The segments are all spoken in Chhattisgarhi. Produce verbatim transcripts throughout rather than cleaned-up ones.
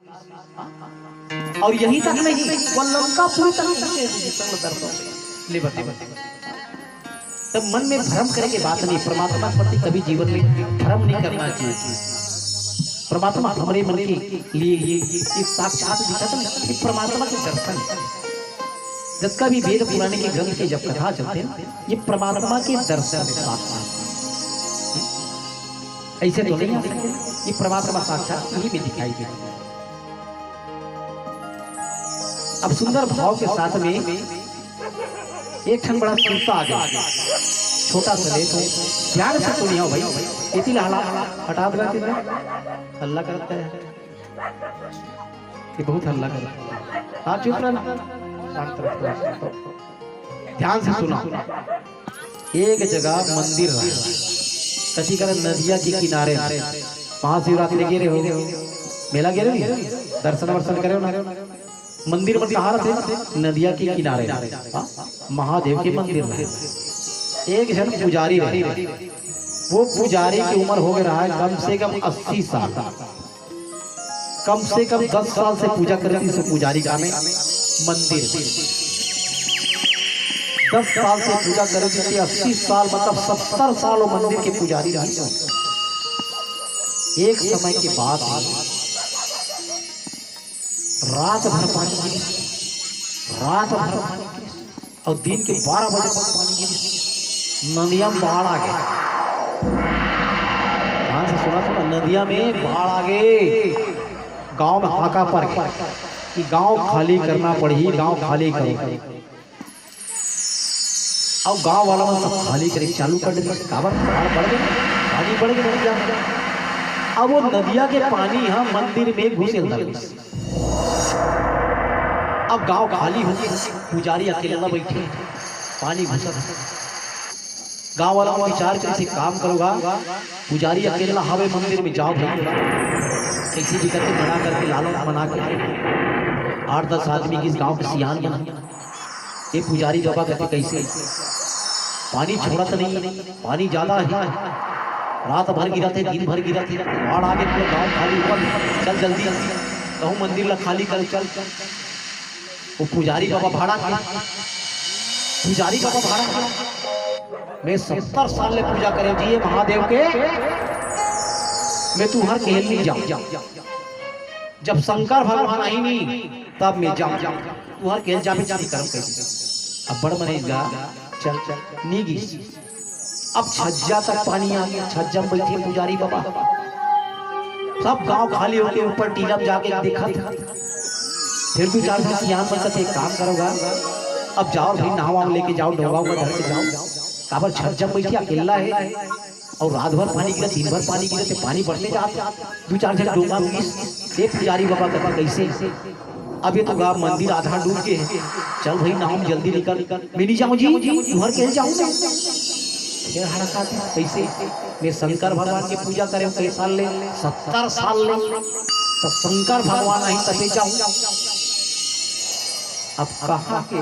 अउ यही तक नहीं, वो लंकापुरी तक पहुंचे हे, संग दर्शन ले बता। तब मन में भ्रम करे के बात नहीं, परमात्मा के प्रति कभी जीवन में भ्रम नहीं करना चाहिए। परमात्मा हमरे मन के लिए ये, ये साक्षात दिखत हे ना, ये परमात्मा के दर्शन हे। जतका भी वेद पुराण के ग्रंथ के जब कथा चलथे ना, ये परमात्मा के दर्शन हे साक्षात। अइसे तो नहीं आ सके, ये परमात्मा साक्षात यही में दिखाई देथे। अब सुंदर भाव के साथ में एक ठन बड़ा सुरता आ गया, छोटा सा ले तो ध्यान से सुनियो भाई, इति ला हला हटा देना, इति ला हल्ला करता है, ये बहुत हल्ला करता है। हाँ, चुप रहना, शांत रहो, शांत रहो। ध्यान से सुना, एक जगह मंदिर रहा, कथी करा, नदिया के किनारे। महाशिवरात्रि गे रहे हो, मेला गे रहे हो, दर्शन वर्शन करे हो ना? मंदिर मन कहाँ रथे? नदिया के किनारे। हाँ? महादेव के मंदिर रहे। एक जन पुजारी रहे, वो पुजारी की उम्र हो गया रहा है कम से कम अस्सी साल। कम से कम दस साल से पूजा करत रहिस पुजारी गाने मंदिर में। दस साल से पूजा करत रहिस, अस्सी साल, मतलब सत्तर साल वो मंदिर के पुजारी रहिस। एक समय के बात है, रात भर पानी गिरिस, रात भर पानी गिरिस, अउ दिन के बारह बजे तक पानी गिरिस। नदिया में बाढ़ आ गे। ध्यान से सुना, सुना, नदिया में बाढ़ आ गे। गांव में हाका पर गे कि गांव खाली करना पड़ही, गांव खाली करो। अउ गांव वाला मन सब खाली करे चालू कर देथे। काबर? बाढ़ बढ़ गे, पानी बढ़ गे, बढ़ गे। अब वो नदिया के पानी ह मंदिर में घुसे लगिस। अब गांव खाली हो गे, पुजारी अकेला बैठे, पानी घुसत हे। गांव वाला मन विचार करिस, एक काम करो गा, पुजारी अकेला हवे मंदिर में, जाव भाई, कइसे भी करके मना करके लालो, मना के आठ दस आदमी के, गांव के सियान मन, ये पुजारी बाबा कथे, कइसे पानी छोड़त नहीं, पानी ज्यादा हे, रात भर गिरत हे, दिन भर गिरत हे, बाढ़ आ गे, पूरा गांव खाली हुआ। चल जल्दी, कहूं मंदिर ला खाली कर, चल। वो पुजारी बाबा भाड़ा के, पुजारी बाबा भाड़ा के, मैं सत्तर साल ले पूजा करे जी ये महादेव के, मैं तुंहर केहे ल नहीं जांव। जब शंकर भगवान आही नहीं, तब मैं जांव। तुंहर केहे ल जाबे, जाबे करम कइसे। अब बड़ मने गा, चल, चल, नी गिस। अब छज्जा तक पानी आ गे, छज्जा में बैठे पुजारी बाबा। सब गांव खाली होके ऊपर टीला में जाके देखत। फिर दू चार झन सियान मन कथे, एक काम करो गा, अब जाव भाई, नाव वाव लेके जाव, डोंगा उंगा धर के जाव। काबर छज्जा में बैठे अकेला हे, अउ रात भर पानी गिरत, दिन भर पानी गिरत, ते पानी बढ़ते जात। दू चार झन डोंगा में गिस, ते पुजारी बाबा कथे, कइसे? अब ये तो गा मंदिर आधा डूब गे हे। चल भाई, नाव में जल्दी निकल। मैं नी जांव जी, तुंहर केहे ल जांव मैं। फेर हड़काथे, कइसे? मैं शंकर भगवान के पूजा करे हंव कई साल ले, सत्तर साल ले। त शंकर भगवान आही तभे जांव। अब कहाँ के,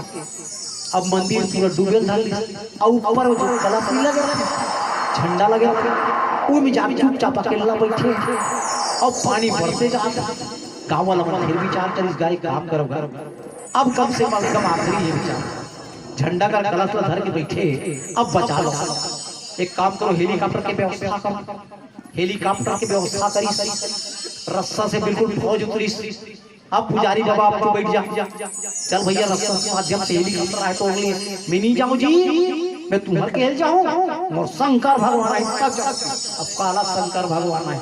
अब मंदिर पूरा डूबे ल धर लिस। अउ ऊपर वो जो कलश भी लगे रथे, झंडा लगे रथे, ओमे जाके चुपचाप अकेला बैठे। अउ पानी बढ़ते जात। गांव वाला मन फिर विचार करिस, गा एक काम करो गा, अब कम से कम आखिरी हे विचार, झंडा का कलश ला धर के बैठे, अब बचा लो। एक काम करो, हेलीकॉप्टर के व्यवस्था करो। हेलीकॉप्टर के व्यवस्था करिस, रस्सा से बिल्कुल फौज उतरिस। अब पुजारी बाबा, अब तो बैठ जा, चल भैया, रस्सा के माध्यम से हेलीकॉप्टर आए तो अगले, मैं नी जांव जी, मैं तुंहर केहे ल जांव, मोर शंकर भगवान आही तब जांव। अब काला शंकर भगवान आही,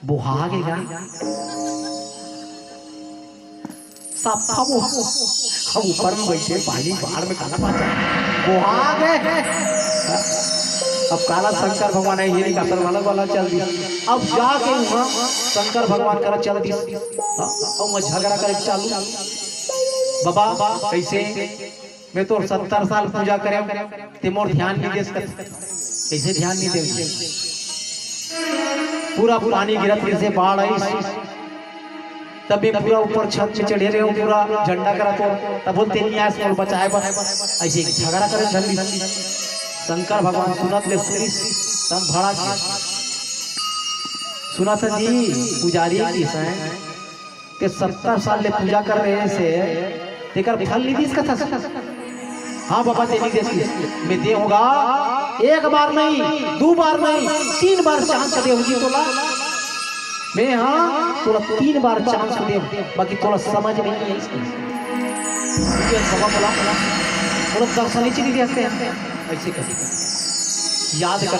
बोहा गे गा। सफा बोहा। अब ऊपर में बैठे, पानी बाढ़ में काला पाचा। बोहा गे। अब काला शंकर भगवान आही, हेलीकॉप्टर वाला, वाला चल दिस। अब जाके उहां शंकर भगवान करा चल दिस। अब उहां झगड़ा करे चालू। बाबा, कइसे? मैं तोर सत्तर साल पूजा करे, ते मोर ध्यान नी देस। कइसे ध्यान नी देस? पूरा पानी गिरत, कइसे बाढ़ आइस, तब मैं पूरा ऊपर छत में चढ़े रहे हंव, पूरा झंडा करा तो, तब बोलते नहीं आया, मोर बचाए बर। अइसे झगड़ा करे झन भी। शंकर भगवान सुनत ले सुनिस, तब भड़क गे। सुनत हे जी, पुजारी कइसे हे, ते सत्तर साल ले पूजा कर रहे से तेकर फल नहीं दिस कथा। हाँ बाबा, ते नहीं देती। मैं दे होगा एक बार नहीं, दो बार नहीं, तीन बार चांस दे होगी तोला। मैं हाँ तोला तीन बार चांस दे, बाकी तोला समझ में नहीं है इसकी। ठीक है, बाबा बोला, बोला दर्शन ही चली जाते हैं। ऐसे कर याद कर,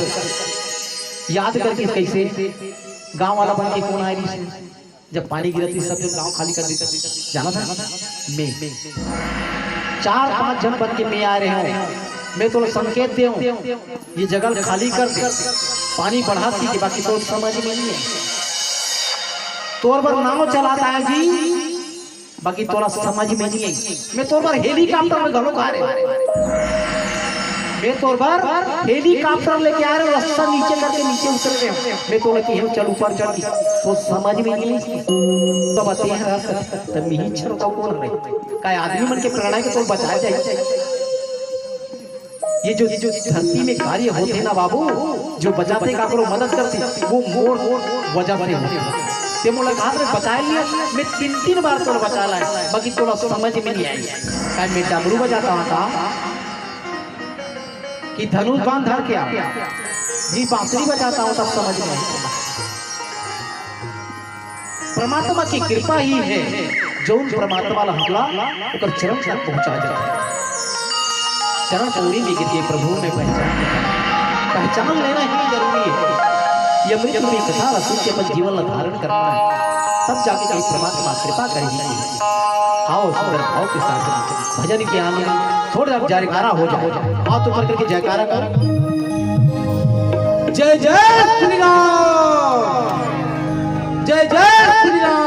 याद करके कैसे गांव वाला बन के कौन आए रही? जब पानी गिरत रही, सब जन गांव खाली कर देते। जाना था मैं, चार पांच जन बन के मैं आ रहे हूँ। मैं तोला संकेत दे हूँ, ये जगह खाली कर दे, पानी बढ़ा सी के, बाकी तो समझ में नहीं है। तोर बर नाव चलाता है जी, बाकी तोला समझ में नहीं है। मैं तोर बर हेलीकॉप्टर में घलो आ रहे, मैं तोर बर हेलीकॉप्टर लेके आ रहे, रस्ता नीचे करके नीचे उतर रहे। मैं तोला कहे हूँ चल ऊपर चढ़ के, तो समझ में नहीं है। तो बते हैं रास्ता, तब मिही छर तो कौन रहे? काय आदमी मन के प्रेरणा के तो बचाया जाए। ये जो, ये जो धरती में कार्य होते ना बाबू, जो बचाते काकरो मदद करते, वो मोर वजह से होते। ते मोला कहा रे बचाए लिया, मैं तीन तीन बार तोला बचा लाए, बाकी तोला समझ में नहीं आई। काय मैं डमरू बजाता हूँ था कि धनुष बाण धर के आ, जी बांसुरी बजाता हूँ तब समझ में आई। परमात्मा की कृपा ही है, जो उन परमात्मा ला हमला ओकर चरण तक पहुंचा जाए। चरण पौड़ी में गिर के प्रभु में पहचान, पहचान लेना ही जरूरी है। ये अमृत रूपी कथा ला सुन के अपन जीवन ला धारण करना है, तब जाके कहीं परमात्मा कृपा करेगी। आओ सुंदर भाव के साथ भजन के आनंद थोड़ा जयकारा हो जाए। आओ तो करके जयकारा कर। जय जय श्री राम, जय जय श्री राम।